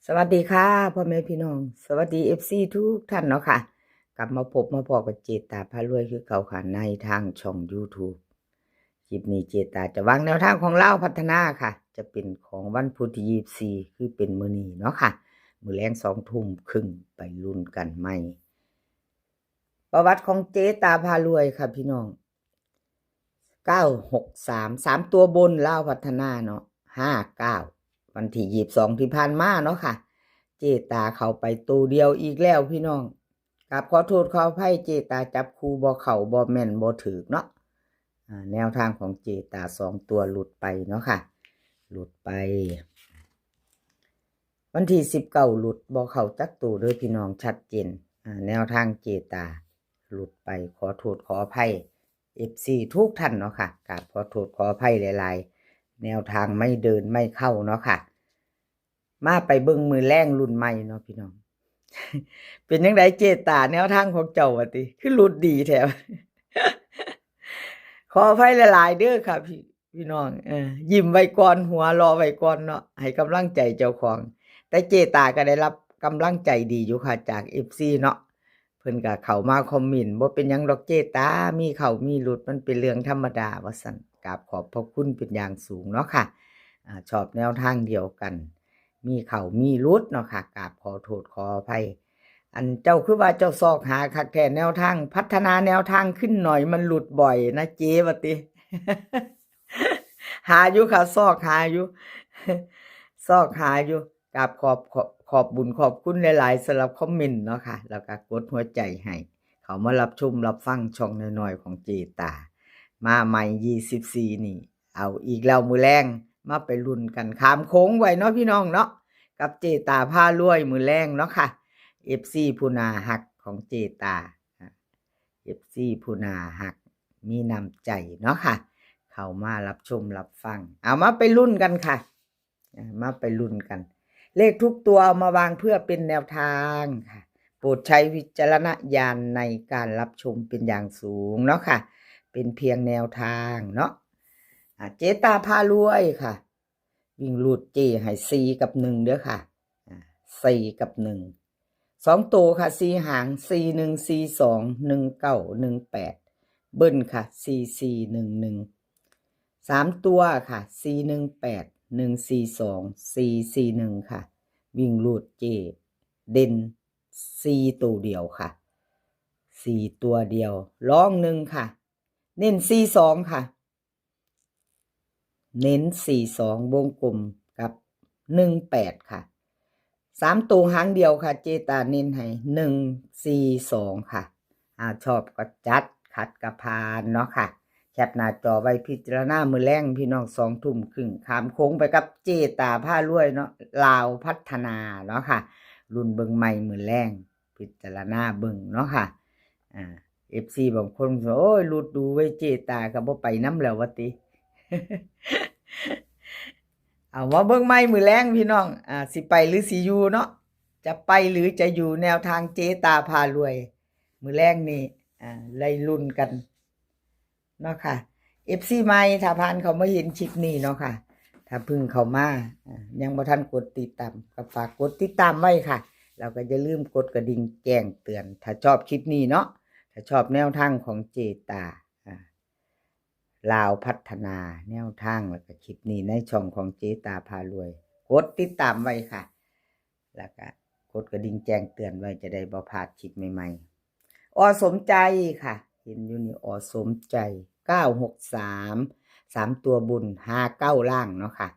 ສະຫວັດດີຄ່ະ ພໍ່ແມ່ພີ່ນ້ອງ ສະຫວັດດີ ເອັຟຊີ ທຸກທ່ານເນາະຄ່ະ. ກັບມາພົບມາພໍ້ກັບເຈດຕາພາລວຍຄືເກົ່າຄ່ະ ໃນທາງຊ່ອງ YouTube. ຄລິບນີ້ເຈດຕາຈະວາງແນວທາງຂອງລາວພັດທະນາຄ່ະ ຈະເປັນຂອງວັນພຸດທີ ຊາວສີ່ ຄືເປັນມື້ນີ້ເນາະຄ່ະ. ມື້ແລງສອງທຸ່ມຄຶ່ງໄປລຸ້ນກັນໃໝ່. ປະຫວັດຂອງເຈດຕາພາລວຍຄ່ະພີ່ນ້ອງ ເກົ້າຫົກສາມ ສາມຕົວບົນລາວພັດທະນາເນາະ ຫ້າເກົ້າ ວັນທີ ຊາວສອງ ທີ່ຜ່ານມາເນາະຄ່ະ. ເຈດຕາເຂົ້າໄປໂຕດຽວອີກແລ້ວພີ່ນ້ອງ. ກາບຂໍໂທດຂໍອະໄພ ເຈດຕາຈັບຄູ່ບໍ່ເຂົ້າ ບໍ່ແມ່ນ ບໍ່ຖືກເນາະ. ອາ ແນວທາງຂອງເຈດຕາສອງຕົວຫຼຸດໄປເນາະຄ່ະ ຫຼຸດໄປ. ວັນທີ ຊາວເກົ້າ ຫຼຸດບໍ່ເຂົ້າຈັກໂຕເດີພີ່ນ້ອງ ຊັດເຈນ. ອາ ແນວທາງເຈດຕາຫຼຸດໄປ ຂໍໂທດຂໍອະໄພ ເອັຟຊີ ທຸກທ່ານເນາະຄ່ະ. ກາບຂໍໂທດຂໍອະໄພຫຼາຍໆ ແນວທາງໄມ່ເດີນໄມ່ເຂົ້າເນາະຄ່ະ. ມາໄປເບິ່ງມື້ແລງລຸ້ນໃໝ່ເນາະພີ່ນ້ອງ. ເປັນຈັ່ງໃດເຈດຕາ ແນວທາງຂອງເຈົ້າວ່າຕິ ຄືຫຼຸດດີແທ້? ຂໍອະໄພຫຼາຍໆເດີຄ່ະພີ່ ພີ່ນ້ອງ. ເອີ ຍິ້ມໄວ້ກ່ອນ ຫົວເລາະໄວ້ກ່ອນເນາະ ໃຫ້ກຳລັງໃຈເຈົ້າຂອງ. ແຕ່ເຈດຕາກໍໄດ້ຮັບກຳລັງໃຈດີຢູ່ຄ່ະ ຈາກ ເອັຟຊີ ເນາະ. ເພິ່ນກໍເຂົ້າມາຄອມເມັນ ບໍ່ເປັນຫຍັງດອກເຈດຕາ ມີເຂົ້າມີຫຼຸດ ມັນເປັນເລື່ອງທຳມະດາ ວ່າຊັ້ນ. ກາບຂອບພະຄຸນເປັນຢ່າງສູງເນາະຄ່ະ. ອາ ຊອບແນວທາງດຽວກັນ ມີເຂົ້າມີຫຼຸດເນາະຄ່ະ. ກາບຂໍໂທດຂໍອະໄພ. ອັນເຈົ້າຄືວ່າເຈົ້າຊອກຫາຄັກແທ້ ແນວທາງ ພັດທະນາແນວທາງຂຶ້ນໜ້ອຍ ມັນຫຼຸດບ່ອຍນະເຈ ວ່າຕິ. ຫາຢູ່ຄ່ະ ຊອກຫາຢູ່ ຊອກຫາຢູ່. ກາບຂອບ ຂອບ ຂອບບຸນຂອບຄຸນຫຼາຍໆ ສຳລັບຄອມເມັນເນາະຄ່ະ ແລ້ວກໍກົດຫົວໃຈໃຫ້ ເຂົ້າມາຮັບຊົມຮັບຟັງຊ່ອງນ້ອຍໆຂອງເຈດຕາ. ມາໃໝ່ ຊາວສີ່ ນີ້ ເອົາອີກແລ້ວມື້ແລງ ມາໄປລຸ້ນກັນຂ້າມໂຂງໄວ້ເນາະພີ່ນ້ອງເນາະ ກັບເຈດຕາພາລວຍມື້ແລງເນາະຄ່ະ. ເອັຟຊີ ຜູ້ໜ້າຮັກຂອງເຈດຕາ ເອັຟຊີ ຜູ້ໜ້າຮັກ ມີນ້ຳໃຈເນາະຄ່ະ ເຂົ້າມາຮັບຊົມຮັບຟັງ. ເອົາ ມາໄປລຸ້ນກັນຄ່ະ. ອາ ມາໄປລຸ້ນກັນ. ເລກທຸກຕົວເອົາມາວາງເພື່ອເປັນແນວທາງຄ່ະ. ໂປດໃຊ້ວິຈາລະນະຍານໃນການຮັບຊົມເປັນຢ່າງສູງເນາະຄ່ະ. ເປັນພຽງແນວທາງເນາະ. ອາ ເຈດຕາພາລວຍຄ່ະ ວິ່ງຮູດເຈໃຫ້ສີ່ກັບໜຶ່ງເດີຄ່ະ. ອາ ສີ່ກັບໜຶ່ງ. ສອງໂຕຄ່ະ ສີ່ຫາງ ສີ່ໜຶ່ງ ສີ່ສອງ ໜຶ່ງເກົ້າ ໜຶ່ງແປດ ເບິ້ນຄ່ະ ສີ່ສີ່ໜຶ່ງໜຶ່ງ. ສາມຕົວຄ່ະ ສີ່ໜຶ່ງແປດ ໜຶ່ງສີ່ສອງ ສີ່ສີ່ໜຶ່ງຄ່ະ. ວິ່ງຮູດເຈ ເດັ່ນສີ່ໂຕດຽວຄ່ະ ສີ່ຕົວດຽວ ລອງໜຶ່ງຄ່ະ ເນັ້ນສີ່ສອງຄ່ະ. ເນັ້ນສີ່ສອງ ວົງກົມກັບໜຶ່ງແປດຄ່ະ. ສາມໂຕຫາງດຽວຄ່ະ ເຈດຕາເນັ້ນໃຫ້ໜຶ່ງສີ່ສອງຄ່ະ. ອາ ຊອບກໍຈັດ ຂັດກໍຜ່ານເນາະຄ່ະ. ແຄປໜ້າຈໍໄວ້ພິຈາລະນາມື້ແລງ ພີ່ນ້ອງ ສອງທຸ່ມຄຶ່ງ ຂ້າມໂຂງໄປກັບເຈດຕາພາລວຍເນາະ ລາວພັດທະນາເນາະຄ່ະ. ລຸ້ນເບິ່ງໃໝ່ມື້ແລງ ພິຈາລະນາເບິ່ງເນາະຄ່ະ. ອາ ເອັຟຊີບາງຄົນ ໂອ້ຍ ຫຼຸດດູເວີຍ ເຈດຕາກໍບໍ່ໄປນຳແລ້ວວ່າຕິ. ເອົາ ມາເບິ່ງໃໝ່ມື້ແລງພີ່ນ້ອງ ອາ ຊິໄປຫຼືຊິຢູ່ເນາະ ຈະໄປຫຼືຈະຢູ່ ແນວທາງເຈດຕາພາລວຍ ມື້ແລງນີ້ ອາ ໄດ້ລຸ້ນກັນເນາະຄ່ະ. ເອັຟຊີໃໝ່ ຖ້າຜ່ານເຂົ້າມາເຫັນຄລິບນີ້ເນາະຄ່ະ ຖ້າເພິ່ງເຂົ້າມາ ອາ ຍັງບໍ່ທັນກົດຕິດຕາມ ກໍຝາກກົດຕິດຕາມໄວ້ຄ່ະ. ແລ້ວກໍຢ່າລືມກົດກະດິ່ງແຈ້ງເຕືອນ ຖ້າຊອບຄລິບນີ້ເນາະ ຖ້າຊອບແນວທາງຂອງເຈດຕາ ອາ ລາວພັດທະນາ ແນວທາງ ແລ້ວກໍຄລິບນີ້ໃນຊ່ອງຂອງເຈດຕາພາລວຍ ກົດຕິດຕາມໄວ້ຄ່ະ. ແລ້ວກະກົດກະດິ່ງແຈ້ງເຕືອນໄວ້ ຈະໄດ້ບໍ່ພາດຄລິບໃໝ່ໆ. ອ ສົມໃຈຄ່ະ ເຫັນຢູ່ນີ້ ອ ສົມໃຈ ເກົ້າຫົກສາມ ສາມຕົວບົນ ຫ້າເກົ້າລ່າງເນາະຄ່ະ.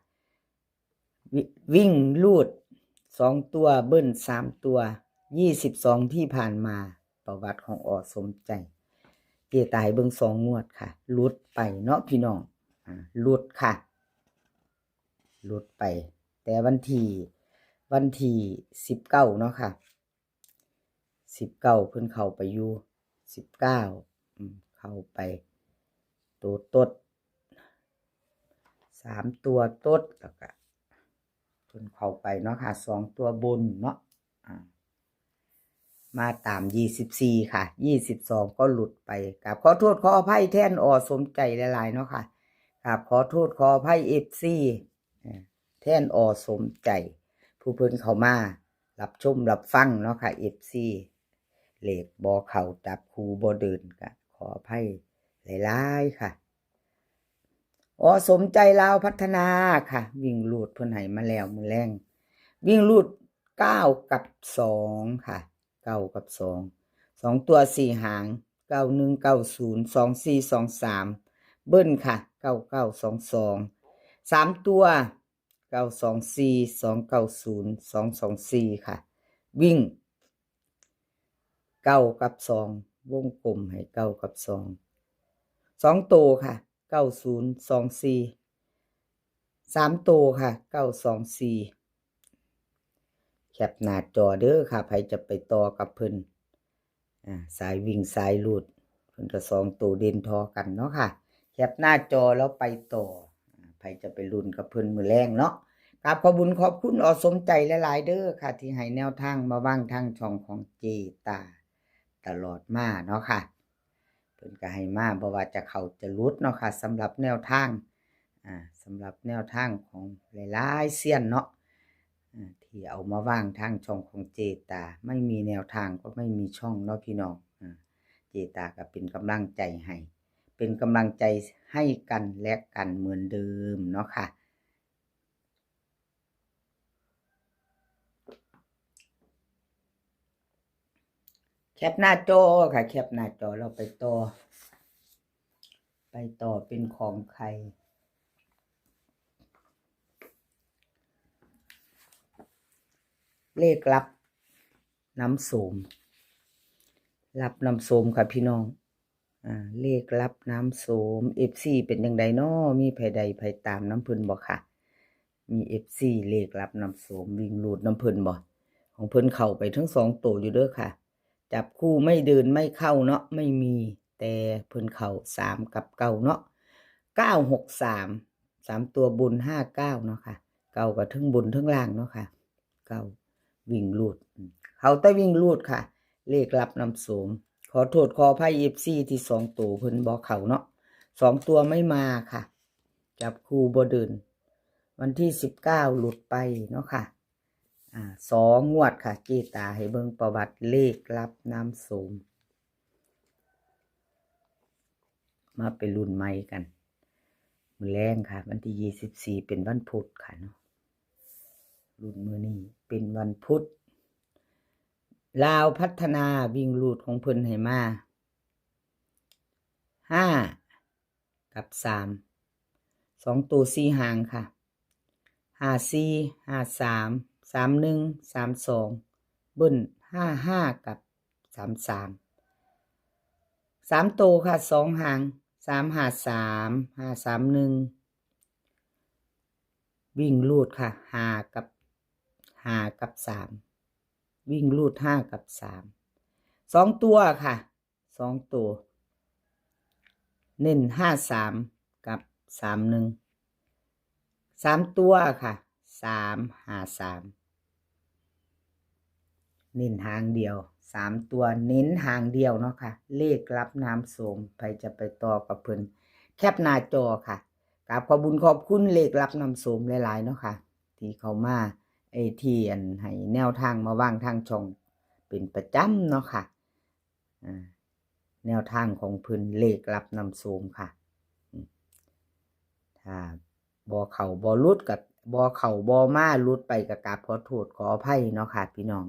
ວິ ວິ່ງຮູດສອງຕົວ ເບິ້ນສາມຕົວ ຊາວສອງ ທີ່ຜ່ານມາ ປະຫວັດຂອງ ອ ສົມໃຈ ເຈດຕາໃຫ້ເບິ່ງສອງງວດຄ່ະ ຫຼຸດໄປເນາະພີ່ນ້ອງ ອາ ຫຼຸດຄ່ະ. ຫຼຸດໄປແຕ່ວັນທີ ວັນທີສິບເກົ້າເນາະຄ່ະ ສິບເກົ້າ ເພິ່ນເຂົ້າໄປຢູ່ ສິບເກົ້າ ອືມ ເຂົ້າໄປໂຕຕົດ ສາມຕົວຕົດ ແລ້ວກະເພິ່ນເຂົ້າໄປເນາະຄ່ະ ສອງຕົວບົນເນາະ ອາ ມາຕາມຊາວສີ່ຄ່ະ ຊາວສອງກໍຫຼຸດໄປ. ກາບຂໍໂທດຂໍອະໄພແທນ ອ ສົມໃຈ ຫຼາຍໆເນາະຄ່ະ. ກາບຂໍໂທດຂໍອະໄພ ເອັຟຊີ ເອີ ແທນ ອ ສົມໃຈ ເພ ຜູ້ເພິ່ນເຂົ້າມາ ຮັບຊົມຮັບຟັງເນາະຄ່ະ ເອັຟຊີ ເລກບໍ່ເຂົ້າ ຈັບຄູ່ບໍ່ເດີນ ກະຂໍອະໄພຫຼາຍໆຄ່ະ. ອໍ ສົມໃຈລາວພັດທະນາຄ່ະ ວິ່ງຮູດເພິ່ນໃຫ້ມາແລ້ວມື້ແລງ ວິ່ງຮູດເກົ້າກັບສອງຄ່ະ ເກົ້າກັບສອງ ສອງຕົວສີ່ຫາງ ເກົ້າໜຶ່ງ ເກົ້າສູນ ສອງສີ່ ສອງສາມ ເບິ້ນຄ່ະ ເກົ້າເກົ້າ ສອງສອງ ສາມຕົວ ເກົ້າສອງສີ່ ສອງເກົ້າສູນ ສອງສອງສີ່ຄ່ະ ວິ່ງເກົ້າກັບສອງ ວົງກົມໃຫ້ເກົ້າກັບສອງ ສອງໂຕຄ່ະ ເກົ້າສູນ ສອງສີ່ ສາມໂຕຄ່ະ ເກົ້າສອງສີ່ ແຄປໜ້າຈໍເດີຄ່ະ ໃຜຈະໄປຕໍ່ກັບເພິ່ນ ອາ ສາຍວິ່ງສາຍຮູດ ເພິ່ນກໍສອງໂຕເດັ່ນທໍ່ກັນເນາະຄ່ະ ແຄປໜ້າຈໍແລ້ວໄປຕໍ່ ອາ ໃຜຈະໄປລຸ້ນກັບເພິ່ນມື້ແລງເນາະ. ກາບຂອບບຸນຂອບຄຸນ ອໍ ສົມໃຈຫຼາຍໆເດີຄ່ະ ທີ່ໃຫ້ແນວທາງມາວາງທາງຊ່ອງຂອງເຈຕາຕະຫຼອດມາເນາະຄ່ະ ເພິ່ນກໍໃຫ້ມາ ບໍ່ວ່າຈະເຂົ້າຈະຫຼຸດເນາະຄ່ະ ສຳລັບແນວທາງ ອາ ສຳລັບແນວທາງຂອງຫຼາຍໆຊຽນເນາະ ອາ ທີ່ເອົາມາວາງທາງຊ່ອງຂອງເຈຕາ ໄມ່ມີແນວທາງກໍໄມ່ມີຊ່ອງເນາະພີ່ນ້ອງ ອາ ເຈຕາກໍເປັນກຳລັງໃຈໃຫ້ ເປັນກຳລັງໃຈໃຫ້ກັນແລະກັນເໝືອນເດີມເນາະຄ່ະ. ແຄປໜ້າຈໍຄ່ະ ແຄປໜ້າຈໍ ແລ້ວໄປຕໍ່ ໄປຕໍ່ເປັນຂອງໃຜ ເລກລັບນຳໂສມ ລັບນຳໂສມຄ່ະພີ່ນ້ອງ. ອາ ເລກລັບນຳໂສມ ເອັຟຊີ ເປັນຈັ່ງໃດນໍ ມີໃຜໃດໃຜຕາມນຳເພິ່ນບໍ່ຄະ? ມີ ເອັຟຊີ ເລກລັບນຳໂສມ ວິ່ງຮູດນຳເພິ່ນບໍ່? ຂອງເພິ່ນເຂົ້າໄປທັງສອງໂຕຢູ່ເດີຄ່ະ ຈັບຄູ່ໄມ່ເດີນໄມ່ເຂົ້າເນາະ ໄມ່ມີ ແຕ່ເພິ່ນເຂົ້າສາມກັບເກົ້າເນາະ ເກົ້າຫົກສາມ ສາມຕົວບົນຫ້າເກົ້າເນາະຄ່ະ ເກົ້າກໍເທິງບົນເທິງລ່າງເນາະຄ່ະ ເກົ້າ ວິ່ງຮູດ ເຂົ້າແຕ່ວິ່ງຮູດຄ່ະ ເລກລັບນຳໂສມ ຂໍໂທດຂໍອະໄພ ເອັຟຊີ ທີ່ສອງໂຕເພິ່ນບໍ່ເຂົ້າເນາະ ສອງຕົວໄມ່ມາຄ່ະ ຈັບຄູ່ບໍ່ເດີນ ວັນທີສິບເກົ້າຫຼຸດໄປເນາະຄ່ະ ອາ ສອງງວດຄ່ະ ເຈຕາໃຫ້ເບິ່ງປະຫວັດເລກລັບນຳໂສມ ມາໄປລຸ້ນໃໝ່ກັນ ມື້ແລງຄ່ະ ວັນທີຊາວສີ່ ເປັນວັນພຸດຄ່ະເນາະ ລຸ້ນມື້ນີ້ເປັນວັນພຸດ ລາວພັດທະນາ ວິ່ງຮູດຂອງເພິ່ນໃຫ້ມາ ຫ້າ ກັບສາມ ສອງໂຕສີ່ຫາງຄ່ະ ຫ້າສີ່ ຫ້າສາມ ສາມໜຶ່ງ ສາມສອງ ເບິ້ນ ຫ້າຫ້າ ກັບ ສາມສາມ ສາມໂຕຄ່ະ ສອງຫາງ ສາມຫ້າສາມ ຫ້າສາມໜຶ່ງ ວິ່ງຮູດຄ່ະ ຫ້າກັບ ຫ້າກັບສາມ ວິ່ງຮູດຫ້າກັບສາມ ສອງຕົວຄ່ະ ສອງໂຕ ເນັ້ນຫ້າສາມກັບສາມໜຶ່ງ ສາມຕົວຄ່ະ ສາມຫ້າສາມ ເນັ້ນຫາງດຽວ ສາມຕົວເນັ້ນຫາງດຽວເນາະຄ່ະ ເລກລັບນຳໂສມ ໃຜຈະໄປຕໍ່ກັບເພິ່ນ ແຄປໜ້າຈໍຄ່ະ ກາບຂອບບຸນຂອບຄຸນເລກລັບນຳໂສມຫຼາຍໆເນາະຄ່ະ ທີ່ເຂົ້າມາ ເອີ ທີ່ອັນໃຫ້ແນວທາງມາວາງທາງຊ່ອງເປັນປະຈຳເນາະຄ່ະ ອາ ແນວທາງຂອງເພິ່ນເລກລັບນຳໂຊມຄ່ະ ອາ ຖ້າບໍ່ເຂົ້າບໍ່ຫຼຸດກໍ ບໍ່ເຂົ້າບໍ່ມາ ຫຼຸດໄປກໍກາບຂໍໂທດຂໍອະໄພເນາະຄ່ະພີ່ນ້ອງ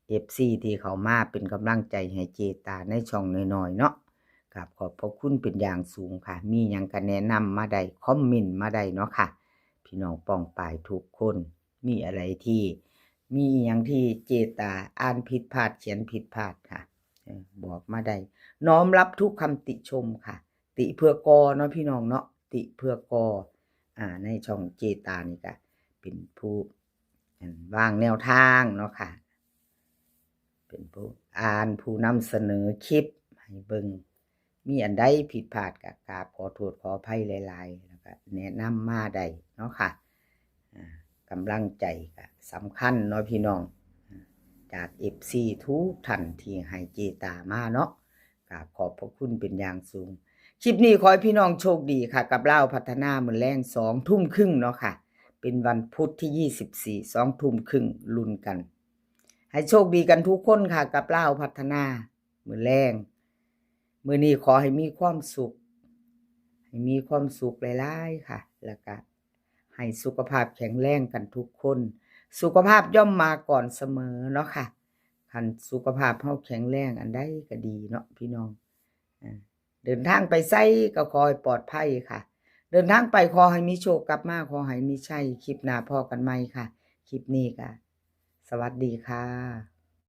ເອັຟຊີ ທີ່ເຂົ້າມາເປັນກຳລັງໃຈໃຫ້ເຈຕາໃນຊ່ອງນ້ອຍໆເນາະ ກາບຂອບພະຄຸນເປັນຢ່າງສູງຄ່ະ ມີຫຍັງກໍແນະນຳມາໄດ້ ຄອມເມັນມາໄດ້ເນາະຄ່ະ ພີ່ນ້ອງປ້ອງປາຍທຸກຄົນ ມີອະໄລທີ່ ມີອີ່ຫຍັງທີ່ເຈຕາອ່ານຜິດພາດ ຂຽນຜິດພາດກະ ເອີ ບອກມາໄດ້ ນ້ອມຮັບທຸກຄຳຕິຊົມຄ່ະ ຕິເພື່ອກໍ່ເນາະພີ່ນ້ອງເນາະ ຕິເພື່ອກໍ່ ອາ ໃນຊ່ອງເຈຕານີ້ກະເປັນຜູ້ ອັນ ວາງແນວທາງເນາະຄ່ະ ເປັນຜູ້ອ່ານ ຜູ້ນຳສະເໜີຄລິບໃຫ້ເບິ່ງ ມີອັນໃດຜິດພາດກະກາບຂໍໂທດຂໍອະໄພຫຼາຍໆ ແລ້ວກະແນະນຳມາໄດ້ເນາະຄ່ະ ອາ ກຳລັງໃຈກະສຳຄັນເນາະພີ່ນ້ອງ ຈາກເອັຟຊີທຸກທ່ານທີ່ໃຫ້ເຈຕາມາເນາະ ກາບຂອບພະຄຸນເປັນຢ່າງສູງ ຄລິບນີ້ຂໍໃຫ້ພີ່ນ້ອງໂຊກດີຄ່ະ ກັບລາວພັດທະນາ ມື້ແລງສອງທຸ່ມຄຶ່ງເນາະຄ່ະ ເປັນວັນພຸດທີ ຊາວສີ່ ສອງທຸ່ມເຄິ່ງລຸ້ນກັນ. ໃຫ້ໂຊກດີກັນທຸກຄົນຄ່ະ ກັບລາວພັດທະນາ ມື້ແລງ. ມື້ນີ້ຂໍໃຫ້ມີຄວາມສຸກ ໃຫ້ມີຄວາມສຸກຫຼາຍໆຄ່ະ ແລ້ວກະໃຫ້ສຸຂະພາບແຂງແຮງກັນທຸກຄົນ. ສຸຂະພາບຍ່ອມມາກ່ອນສະເໝີເນາະຄ່ະ. ຄັນສຸຂະພາບເຮົາແຂງແຮງ ອັນໃດກະດີເນາະພີ່ນ້ອງ. ເດີນທາງໄປໃສກະຂໍໃຫ້ປອດໄພຄ່ະ. ເດີນທາງໄປຂໍໃຫ້ມີໂຊກ ກັບມາຂໍໃຫ້ມີໄຊ. ຄລິບໜ້າພໍ້ກັນໃໝ່ຄ່ະ. ຄລິບນີ້ກະ ສະຫວັດດີຄ່ະ.